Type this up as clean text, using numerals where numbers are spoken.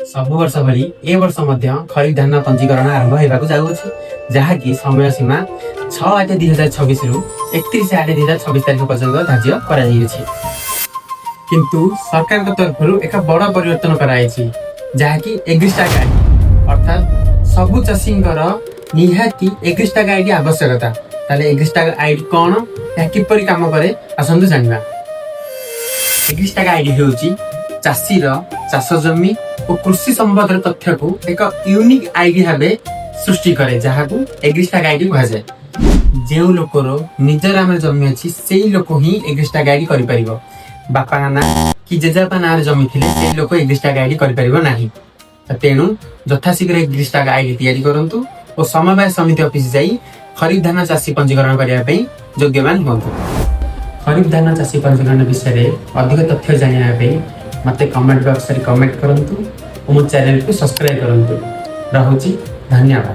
ସବୁ ବର୍ଷ ଭଳି ଏ ବର୍ଷ ମଧ୍ୟ ଖରିଫ ଧାନ ପଞ୍ଜୀକରଣ ଆରମ୍ଭ ହେବାକୁ ଯାଉଅଛି, ଯାହାକି ସମୟ ସୀମା 6/8/2026ରୁ 31/8/2026 ତାରିଖ ପର୍ଯ୍ୟନ୍ତ ଧାର୍ଯ୍ୟ କରାଯାଇଅଛି। କିନ୍ତୁ ସରକାରଙ୍କ ତରଫରୁ ଏକ ବଡ଼ ପରିବର୍ତ୍ତନ କରାଯାଇଛି, ଯାହାକି ଏଗ୍ରିଷ୍ଟାକ୍ ଆଇଡି। ଅର୍ଥାତ୍ ସବୁ ଚାଷୀଙ୍କର ନିହାତି ଏଗ୍ରିଷ୍ଟାକ୍ ଆଇଡି ଆବଶ୍ୟକତା। ତାହେଲେ ଏଗ୍ରିଷ୍ଟାକ୍ ଆଇଡି କ'ଣ, ଏହା କିପରି କାମ କରେ, ଆସନ୍ତୁ ଜାଣିବା। ଏଗ୍ରିଷ୍ଟାକ୍ ଆଇଡି ହେଉଛି ଚାଷୀର ଚାଷ ଜମି ଓ କୃଷି ସମ୍ବନ୍ଧର ତଥ୍ୟକୁ ଏକ ୟୁନିକ୍ ଆଇଡି ଭାବେ ସୃଷ୍ଟି କରେ, ଯାହାକୁ ଏଗ୍ରିଷ୍ଟାକ୍ ଆଇଡି କୁହାଯାଏ। ଯେଉଁ ଲୋକର ନିଜ ନାମରେ ଜମି ଅଛି, ସେଇ ଲୋକ ହିଁ ଏଗ୍ରିଷ୍ଟାକ୍ ଆଇଡି କରିପାରିବ। ବାପାଙ୍କ ନାଁ କି ଜେଜେବାପା ନାଁରେ ଜମି ଥିଲେ ସେଇ ଲୋକ ଏଗ୍ରିଷ୍ଟାକ୍ ଆଇଡି କରିପାରିବ ନାହିଁ। ତେଣୁ ଯଥାଶୀଘ୍ର ଏଗ୍ରିଷ୍ଟାକ୍ ଆଇଡି ତିଆରି କରନ୍ତୁ ଓ ସମବାୟ ସମିତି ଅଫିସ ଯାଇ ଖରିଫ ଧାନ ଚାଷୀ ପଞ୍ଜୀକରଣ କରିବା ପାଇଁ ଯୋଗ୍ୟବାନ ହୁଅନ୍ତୁ। ଖରିଫ ଧାନ ଚାଷୀ ପଞ୍ଜୀକରଣ ବିଷୟରେ ଅଧିକ ତଥ୍ୟ ଜାଣିବା ପାଇଁ ମୋତେ କମେଣ୍ଟ ବକ୍ସରେ କମେଣ୍ଟ କରନ୍ତୁ ଓ ମୋ ଚ୍ୟାନେଲକୁ ସବସ୍କ୍ରାଇବ କରନ୍ତୁ। ରହୁଛି, ଧନ୍ୟବାଦ।